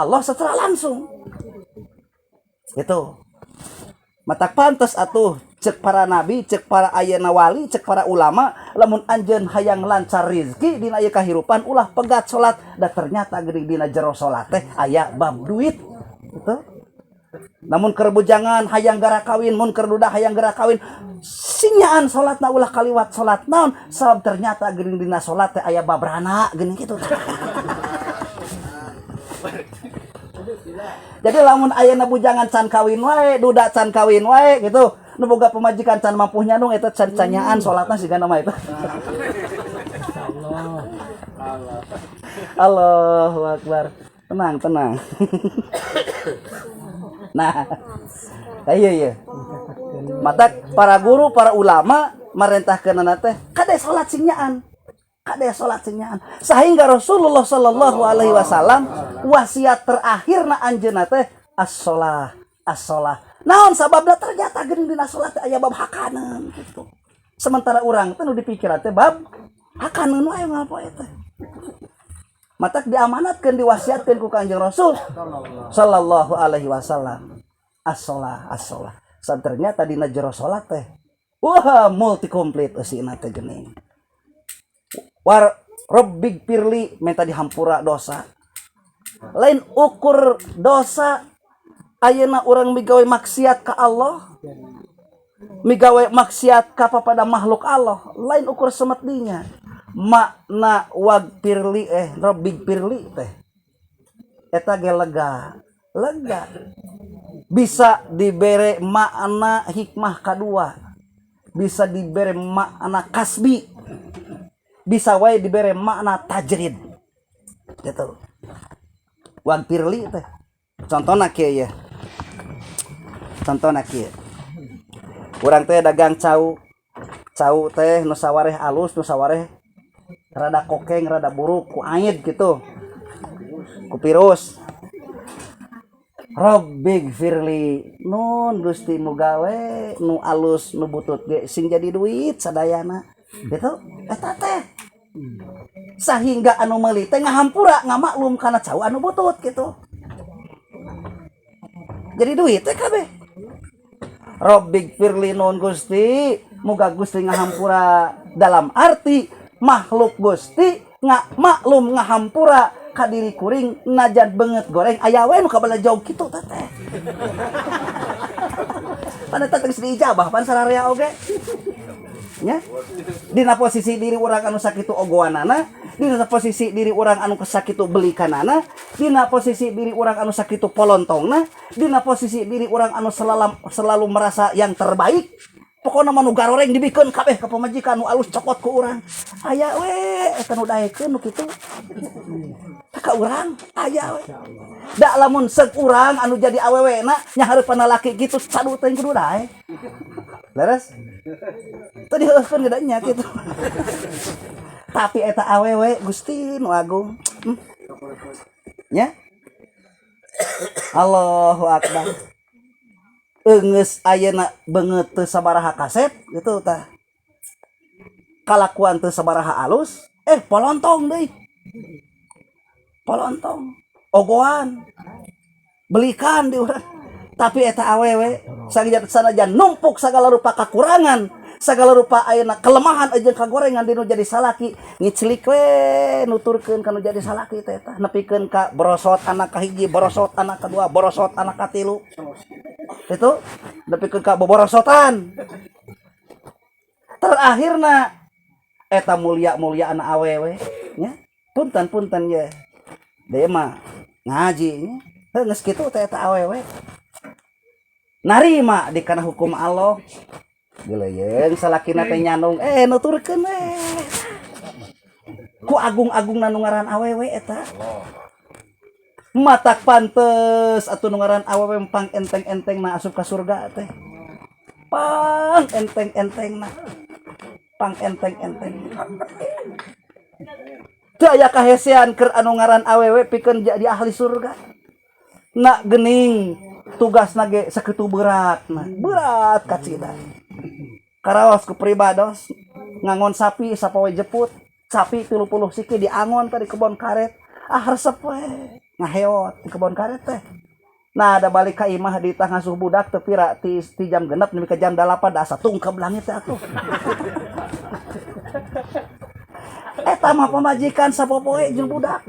Allah secara langsung. Itu. Matak pantes atuh cek para nabi, cek para ayeuna wali, cek para ulama, lamun anjeun hayang lancar rizki dina ieu kahirupan, ulah pegat salat. Da ternyata geuning dina jero salat teh aya bab duit. Gitu. Namun keur bujangan hayang gera kawin, mun keur duda hayang gera kawin, sinyaan salatna, ulah kaliwat salat. Naon sabab? Ternyata geuning dina salat teh aya babrana geuning kitu. Jadi lamun ayeuna bujangan can kawin wae, duda can kawin wae gitu, nu boga pamajikan can mampu nyandung, eta can canyaan salatna sigana mah itu. Allah. Allahu Akbar. Tenang, tenang. Nah, iya. Matak para guru, para ulama merintahkeun teh kade salat sing nyaan. Kade salat sing nyaan. Sehingga Rasulullah Shallallahu alaihi wasallam wasiat terakhirna anjeunna teh as-shalah, as-shalah. Naon sababna? Ternyata geuning dina salat teh aya bab hakaneun gitu. Sementara urang teh nu dipikiran teh bab hakaneun wae ngapoe teh. Matak diamanatkeun, diwasiatkeun ku Kanjeng Rasul Sallallahu alaihi wasallam. As-shalah, as-shalah. Sa ternyata dina jero salat teh wah, multi komplit eusina teh geuning. War Rabbighfirli, minta dihampura dosa. Lain ukur dosa, ayeuna urang migawe maksiat ka Allah, migawe maksiat ka pada makhluk Allah, lain ukur semet dinya. Makna waghfirli, eh, Rabbighfirli teh eta ge lega lega, bisa dibere makna hikmah kedua, bisa dibere makna kasbi, bisa wae dibere makna tajrid gitu waghfirli teh. Contohna kieu ya, contohna kieu: urang teh dagang cau, cau teh nu sawareh alus, nu sawareh rada kokeng, rada buruk ku aid gitu, ku virus. Rabbighfirli, nun Gusti, muga we nu alus nu butut ge sing jadi duit sadayana gitu. Eta teh sehingga anu meuli teh ngahampura, ngamaklum kana cau anu butut gitu, jadi duit teh kabeh. Rabbighfirli, nun Gusti, muga Gusti ngahampura, dalam arti makhluk Gusti nggak maklum, ngahampura ka diri kuring najan beungeut goreng aya we nu kabalajog kitu teh teh. Pan eta geus diijabah pan sararea oge nya. Dina posisi diri urang anu sakitu ogoanana, dina posisi diri urang anu sakitu belikanana, dina posisi diri urang anu sakitu polontongna, dina posisi diri urang anu selalu, selalu merasa yang terbaik, pokoknya mah nu garoreng dibikeun kabeh ka pamajikan, nu alus cokot ku urang, aya we eta nu daekeun nu kitu ka urang, aya we. Da lamun seuk urang anu jadi awewe na nyahareupan laki kitu, cadu teh kudu dae. Leres tadi heuhkeun gede nya kitu, tapi eta awewe Gusti nu agung. Nya Allahu Akbar. Enggeus ayeuna beungeut teu sabaraha kasep gitu tah, kalakuan teu sabaraha alus, eh polontong deui, polontong, ogoan, belikan di urang. Tapi eta awewe sanajan numpuk segala rupa kekurangan, segala rupa ayeuna kelemahan jeung kagorengan dinu jadi salaki, ngiclik we nuturkeun kanu jadi salaki teh eta nepikeun ka borosot anak kahiji, borosot anak kedua, borosot anak katilu, itu nepikeun ka boborosotan terakhirna. Eta mulia-mulia anak awewe nya. Punten, punten ya, dia mah ngaji nya. Heuh, geus kitu teh eta awewe narima di kana hukum Allah. Geuleyeung salakina teh nyandung, eh nuturkeun we ku agung-agungna nu ngaran awewe eta. Matak pantes atuh nu ngaran awewe pang enteng-enteng na asup ka surga teh, pang enteng-enteng na, pang enteng-enteng. Teu aya kahesean keur anu ngaran awewe pikeun jadi ahli surga. Nak gening tugasna ge sakitu berat, nah berat kacida karaos ku pribados ngangon sapi sapoe jeput, sapi 30 siki diangon tadi kebon karet. Ah, resep we. Ngaheot di kebon karet teh. Nah, ada balik ka imah ditah ngasuh budak teu pira ti jam 6 nepi ka jam 8 da asa tungkeb langit teh atuh. Eta mah pamajikan sapopoe jeung budak.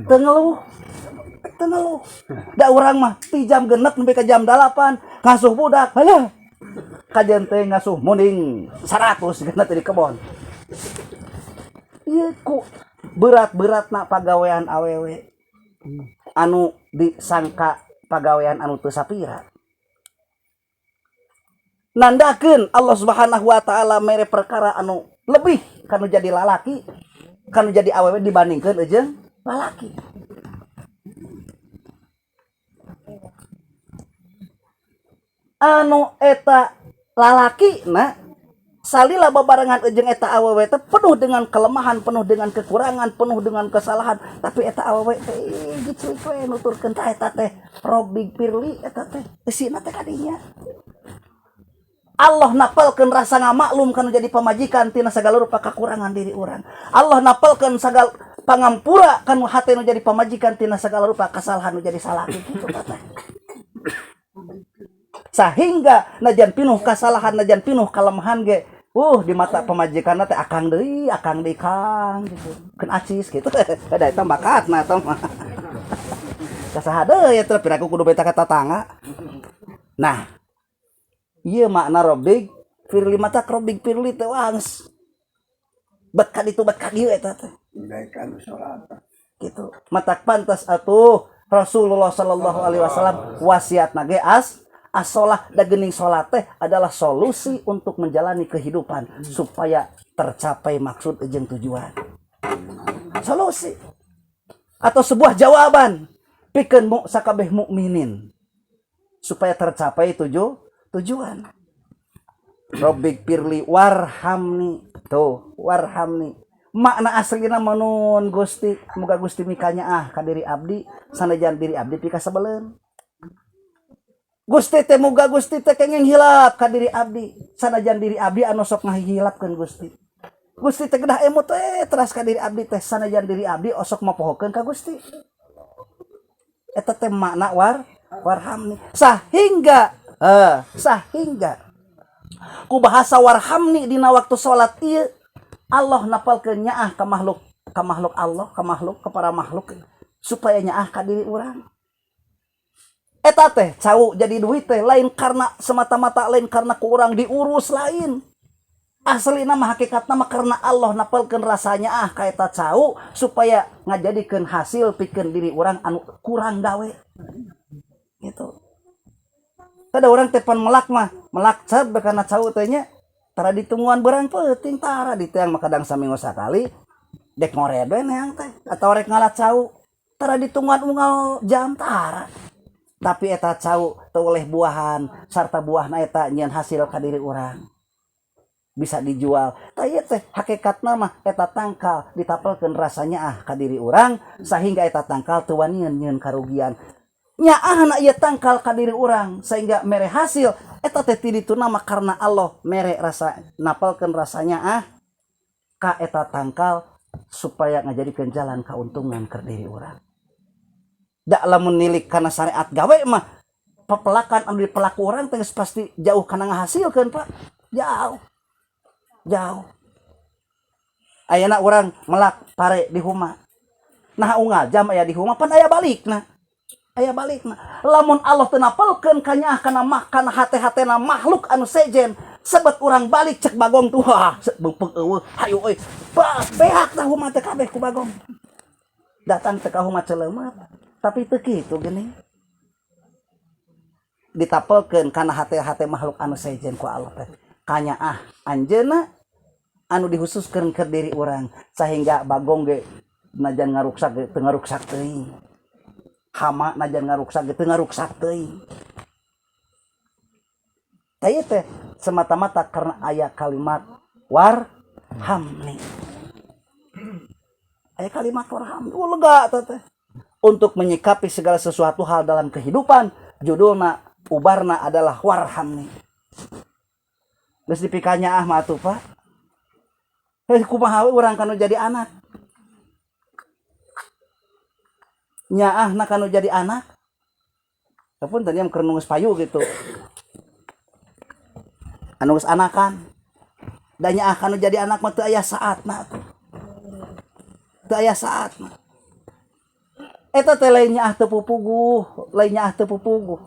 Teu ngeluh. Teu ngeluh. Da urang mah ti jam 6 nepi ka jam 8 ngasuh budak. Halah. Kajeun teh ngasuh munding 100 genep di kebon. Ieu ku berat-beratna pagawean awewe. Anu disangka pagawean anu teu sapira. Nandakeun Allah Subhanahu wa taala mere perkara anu lebih kanu jadi lalaki, kanu jadi awewe dibandingkeun jeung lalaki. Anu eta lalaki na salila babarengan jeung eta awewe teh penuh dengan kelemahan, penuh dengan kekurangan, penuh dengan kesalahan, tapi eta awewe teh giclik we nuturkeun tah eta teh Robbighfirli eta teh eusina teh kadinya. Allah napalkeun rasa ngamaklum kana jadi pamajikan tina sagala rupa kakurangan diri urang. Allah napalkeun sagala pangampura kanu hate nu jadi pamajikan tina sagala rupa kasalahan nu jadi salaki kitu teh. Sehingga najan pinuh kasalahan, najan pinuh kalemahan ge, di mata pamajikanna teh akang deui kang gitu. Keun acis gitu. Da eta bakatna eta mah. Kasaha deui eta piraku kudu beta ka tatangga. Nah, ieu makna Robbighfirli mata Robbighfirli teh wah geus bet ka ditu bet ka dieu eta teh. Ndaikan salat. Gitu. Matak pantas atuh Rasulullah sallallahu alaihi wasallam wasiatna ge as-sholah da geuning sholat teh adalah solusi untuk menjalani kehidupan supaya tercapai maksud jeung tujuan. Solusi atau sebuah jawaban pikeun sakabeh mukminin supaya tercapai tujuan. Robbighfirli warhamni. Tuh, warhamni. Makna aslina menun Gusti, muga Gusti mikanya ah ka diri abdi sanajan diri abdi pikasebeleun. Gusti teh muga Gusti teh kenging hilap ka diri abdi sanajan diri abdi anu sok ngahilapkeun Gusti. Gusti teh kedah emut teh teras ka diri abdi teh sanajan diri abdi osok mapohokeun ka Gusti. Eta teh makna warhamni. Sahingga ku bahasa warhamni dina waktu salat ieu Allah napalkeun nyaah ka makhluk, ka makhluk Allah, ka makhluk, ka para makhluk supaya nyaah ka diri urang. Eta teh cau jadi duit teh lain karena semata-mata, lain karena kurang diurus, lain. Aslina mah hakikatna mah karena Allah napalkeun rasanya ah ka eta cau supaya ngajadikeun hasil pikeun diri urang anu kurang gawe. Gitu. Kada urang teh pan melak mah, melak ceb kana cau teh nya tara ditungguan berang peuting tara diteang mah kadang saminggu sakali dek ngored we neang teh atau rek ngalat cau tara ditungguan unggal jam tara. Tapi eta cau teu oleh buahan sarta buahna eta nyieun hasil ka diri urang bisa dijual. Tah ieu teh hakikatna mah eta tangkal ditapelkeun rasanya ah ka diri urang sehingga eta tangkal teu wanian nyieun karugian. Nyaahna ieu tangkal ka diri urang sehingga mere hasil eta teh ti dituna mah karena Allah mere rasa napelkeun rasanya ah ka eta tangkal supaya ngajadikeun jalan kauntungan keur diri urang. Da lamun nilik kana syariat gawe mah pepelakan anu dipelaku urang teh geus pasti jauh kana ngahasilkeun, Pak. Jauh. Jauh. Ayeuna urang melak pare di huma. Nah unggal jam aya di huma pan aya balikna. Aya balikna. Lamun Allah teu napelkeun ka nyaah kana mah kana hate-hatena makhluk anu sejen, sebet urang balik cek bagong tuh, wah, beupeuh eueuh, hayu euy. Bah, beak tah huma teh kabeh ku bagong. Datang teh ka huma celeumeut. Tapi teu kitu geuning. Ditapelkeun kana hate-hate makhluk anu sejen ku Allah teh. Kanyaah anjeunna anu dihususkeun keur diri urang sehingga bagong ge najan ngaruksak ge teu ngaruksak teuing. Hama najan ngaruksak ge teu ngaruksak teuing. Tah ieu teh semata-mata karena aya kalimat warhamni. Aya kalimat warhamni. Oh, lega teh teh. Untuk menyikapi segala sesuatu hal dalam kehidupan, judulna ubarna adalah warhamni. Geus dipikanya ah mah atuh, Pak. Heh, kumaha we urang kanu jadi anak. Nyaahna kanu jadi anak. Tapi tadi yang keur geus payu gitu. Anu geus anakan. Da nyaah kanu jadi anak mah teu aya saatna tuh. Teu aya saatna. Eta teh lain nyaah teu pupuguh, lain nyaah teu pupuguh.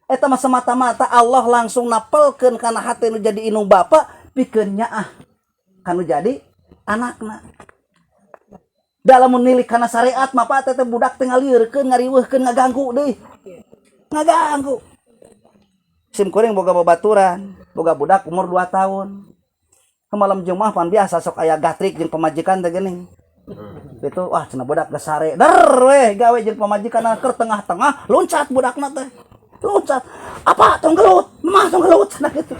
Eta mah semata-mata Allah langsung napelkeun kana hate nu jadi indung bapa pikeun nyaah kanu jadi anakna. Dalam menilik kana syariat mah, Pak, teh budak teh ngalieurkeun, ngariweuhkeun, ngaganggu deui. Ngaganggu. Sim kuring boga babaturan, boga budak umur 2 tahun. Malam Jumat pan biasa sok aya gatrik jeung pamajikan teh geuning. Itu wah cenah budak geus sare. Der weh gawe jeung pamajikan keur tengah-tengah loncat budakna teh. Loncat. "Apa tong gelut? Mah tong gelut," cenah gitu.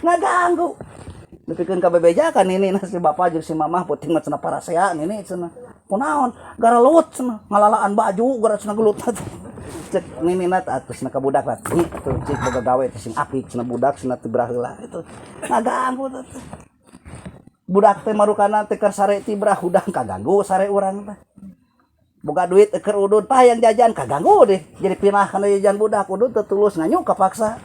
Ngaganggu. Nepikeun ka bebejakan ini nah si bapak jeung si mamah, "Peuting mah," cenah, "parasea ini," cenah. "Kunaon?" "Gara gelut," cenah, "ngalalaan baju gara," cenah, "gelut." Cek nini atuh cenah ka budak lah itu, "Cik, boga gawe teh sing apik," cenah, "budak," cenah, "teu heula." Itu ngaganggu teh. Budak teh marukana teh keur sare tibra hudang, kaganggu sare urang teh. Boga duit keur udud, "Pah, yang jajan," kaganggu deh. Jadi pinah kana jajan budak, udud teu tulus, nganyu kapaksa.